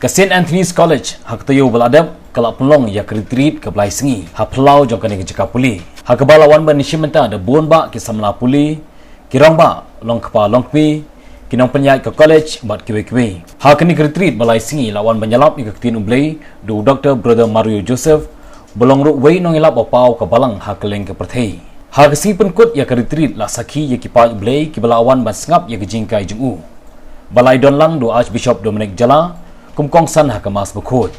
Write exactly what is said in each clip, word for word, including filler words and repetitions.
Ka Saint Anthony's College ha ka taïew ba la dep ka la pynlong ïa ka retreat kaba lai sngi ha phyllaw jong kane ka jaka pule, ha kaba la wan ban ïashim bynta da bun bah ki samla pule, ki rangbah, longkpa longkmie, ki nongpynïaid ka college bad kiwei kiwei. Ha kane ka retreat ba lai sngi la wan ban ïalap ïa ka ktien U Blei da u Doctor Brother Mario Joseph, ba long ruh uwei u nongïalap ba paw ka balang ha kylleng ka pyrthei. Ha ka sngi pynkut ïa ka retreat la sakhi ïa ki paid U Blei kiba la wan ban sngap ïa ka jinghikai jong u, ba la ïadon lang da u Archbishop Dominic Jala kum u kongsan ha ka Mass bakhuid,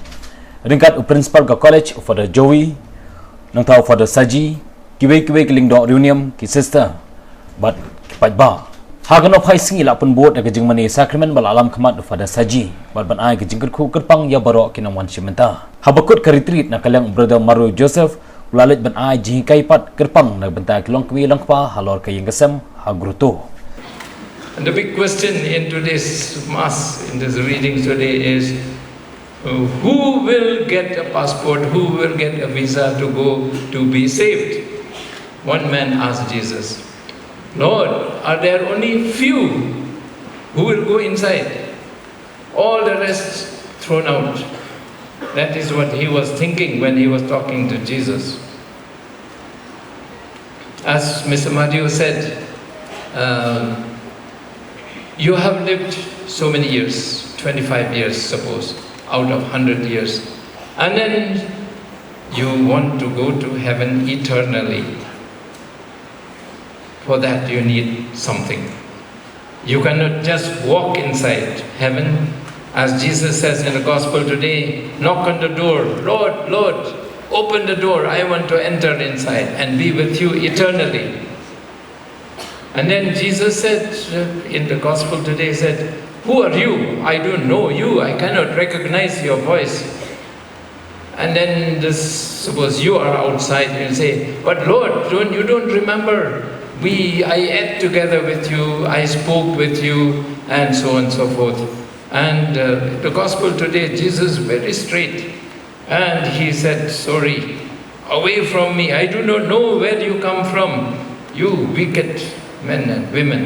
ryngkat u Principal ka college, u Father Joey, nangta u Father Saji, kiwei kiwei ki lyngdoh riewniam, ki sister bad ki paidbah. Ha kano phai sngi la pynbud ïa ka jingmane Sakrament ba la lam khmat da u Father Saji bad ban ai ka jingkyrkhu kyrpang ïa baroh ki nongwan shim bynta. Haba kut ka retreat, na ka liang u Brother Mario Joseph u la leit ban ai jinghikai pat kyrpang na ka bynta ki longkmie longkpa halor ka ïing ka sem ha Grotto. And the big question in today's Mass, in this reading today, is, uh, who will get a passport, who will get a visa to go to be saved? One man asked Jesus, "Lord, are there only few who will go inside? All the rest thrown out." That is what he was thinking when he was talking to Jesus. As Mister Mario said, um, you have lived so many years, twenty-five years, suppose, out of hundred years, and then you want to go to heaven eternally. For that, you need something. You cannot just walk inside heaven. As Jesus says in the gospel today, "Knock on the door, 'Lord, Lord, open the door. I want to enter inside and be with you eternally.'" And then Jesus said, uh, in the gospel today, said, "Who are you? I don't know you. I cannot recognize your voice." And then this, suppose you are outside, you'll say, "But Lord, don't, you don't remember? We, I ate together with you, I spoke with you," and so on and so forth. And, uh, the gospel today, Jesus is very straight. And he said, "Sorry, away from me. I do not know where you come from, you wicked men and women.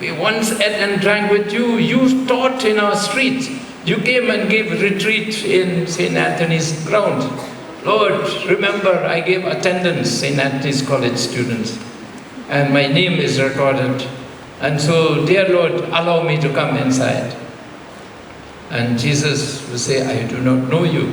We once ate and drank with you. You taught in our streets. You came and gave retreat in Saint Anthony's ground. Lord, remember, I gave attendance, Saint Anthony's College students, and my name is recorded. And so, dear Lord, allow me to come inside." And Jesus will say, "I do not know you."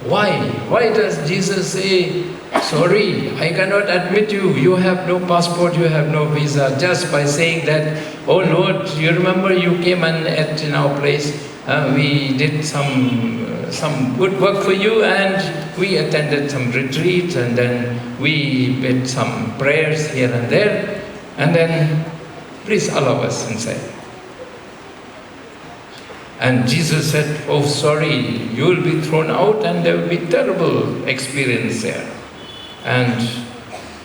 Why? Why does Jesus say, "Sorry, I cannot admit you. You have no passport, you have no visa," just by saying that, "Oh Lord, you remember you came and ate in our place. Uh, we did some, uh, some good work for you, and we attended some retreat, and then we did some prayers here and there, and then please allow us inside." And Jesus said, "Oh, sorry, you will be thrown out and there will be terrible experience there." And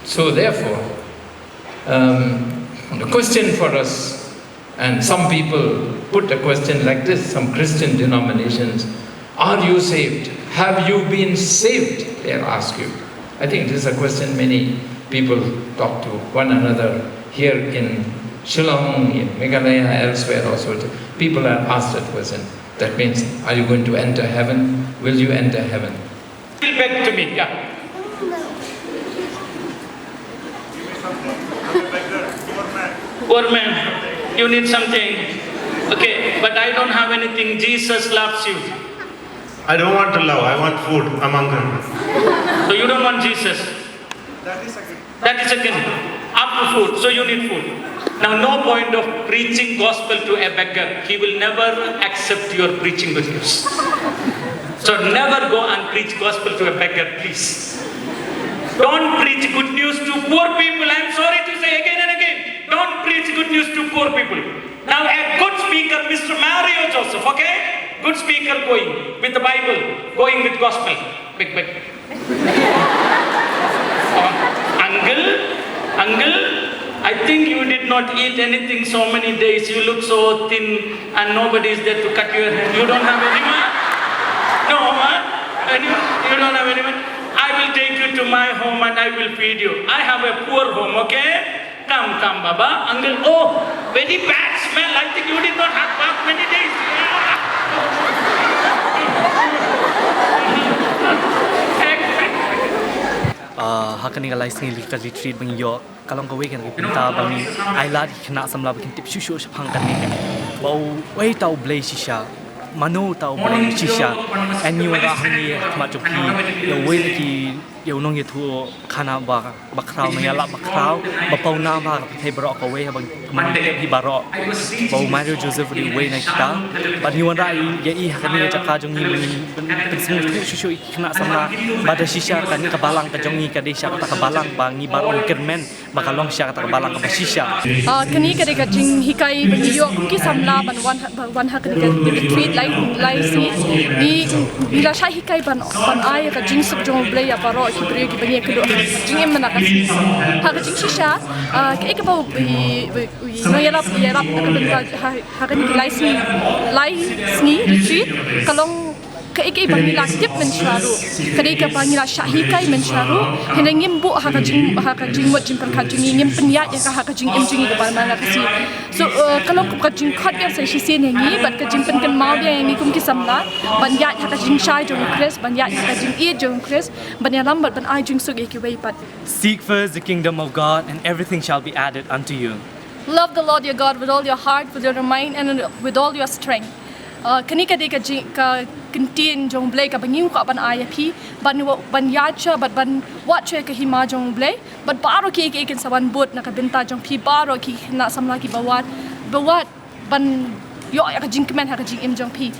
so, therefore, um, the question for us, and some people put a question like this, some Christian denominations, "Are you saved? Have you been saved?" they'll ask you. I think this is a question many people talk to one another here in Shillong, in Meghalaya, elsewhere also. People are asked that question. That means, "Are you going to enter heaven? Will you enter heaven?" Feel back to me, yeah. Poor man, you need something. Okay, but I don't have anything. Jesus loves you. I don't want to love, I want food. I'm hungry. So you don't want Jesus? That is again. Up to food, so you need food. Now, no point of preaching gospel to a beggar. He will never accept your preaching good news. So never go and preach gospel to a beggar, please. Don't preach good news to poor people. I'm sorry to say again and again, don't preach good news to poor people. Now, a good speaker, Mister Mario Joseph, okay? Good speaker going with the Bible, going with gospel. Big, big. Oh, uncle, uncle, I think you did not eat anything so many days. You look so thin and nobody is there to cut your hair. You don't have anyone? No, huh? Anyone? You don't have anyone? I will take you to my home and I will feed you. I have a poor home, okay? Come, come, Baba. Uncle, oh, very bad smell. I think you did not have bath many days. Yeah. Ha kane ka lai sngi ka retreat ba ngi ïoh, ka long kawei ka na ka bynta ba ngi ai lad ïa ki khynnah samla ba kin tip shuh shuh shaphang kane, ba uwei uta U Blei shisha, mano uta U Blei shisha. Ngi wanrah hangne ha khmat jong phi ïa uwei na ki, ïa u nongïathuhkhana ba, ba khraw, nongïalam ba khraw, ba pawnam ha ka pyrthei baroh kawei, haba man tip hi baroh ba u Mario Joseph u dei uwei na kita. Bad ngi wanrah ïa i ha kane ka jaka jong ngi, ba ngin pynsngewthuh shuh shuh ïa ki khynnah samla ba da shisha kane ka balang ka jong ngi ka dei shisha kata ka balang ba ngi baroh ngi kyrmen ba ka long shisha kata ka balang kaba shisha. Ah, kane ka dei ka jinghikai ba ngi ïoh kum ki samla ban wan ha, ban wan ha kane ka retreat lai, lai sngi. Ngi, ngi la shah hikai ban, ban ai ka jingsuk jong U Blei ïa baroh ki briew kiba ngi ïakynduh ha ka jingim mynta ka sngi. Ha ka jingshisha, ah, kaei kaba u, i, i, i nongïarap ïarap na ka bynta ha, ha kane ka lai sngi, lai sngi retreat ka long kaei kaei ba ngi la tip mynshuwa ruh, ka dei kaba ngi la shah hikai mynshuwa ruh. Hynrei ngim buh ha ka jing, ha ka jingmut jingpyrkhat jong ngi, ngim pynïaid ïa ka ha ka jingim jong ngi kaba man la ka sngi. So, eh, ka long ka jingkhot biang sa shisien ïa ngi bad ka jingpynkynmaw biang ïa ngi kum ki samla ban ïaid ha ka jingshai jong U Khrist, ban ïaid ha ka jingïeit jong U Khrist, ban ïalam bad ban ai jingsuk ïa kiwei pat. Seek first the kingdom of God, and everything shall be added unto you. Love the Lord your God with all your heart, with your mind, and with all your strength. Uh, kane ka dei ka jing, ka ktien jong U Blei kaba ngi kwah ban ai ïa phi, ban wa-, ban ïaid sha, bad ban wad sha ka hima jong U Blei, bad baroh kiei kiei kin sa wan bud na ka bynta jong phi, baroh ki khynnah samla kiba wad, ba wad ban ïoh ïa ka jingkmen ha ka jingim jong phi.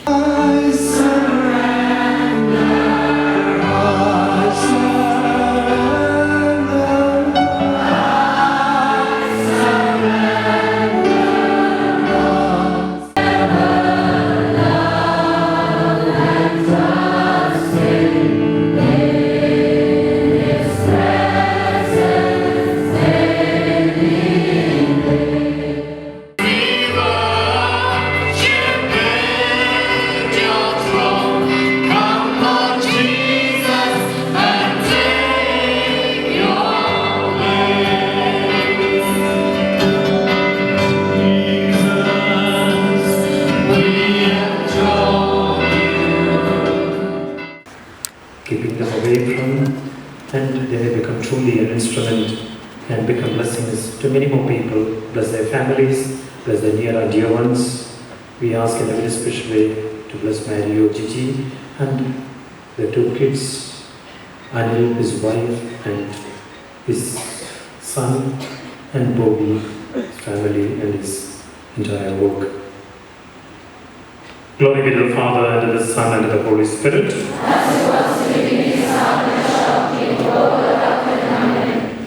Keeping them away from, and they may become truly an instrument and become blessings to many more people. Bless their families, bless their near and dear ones. We ask in a very special way to bless Mario, Gigi, and the two kids, Anil, his wife, and his son, and Bobby, his family, and his entire work. Glory be to the Father, and to the Son, and to the Holy Spirit.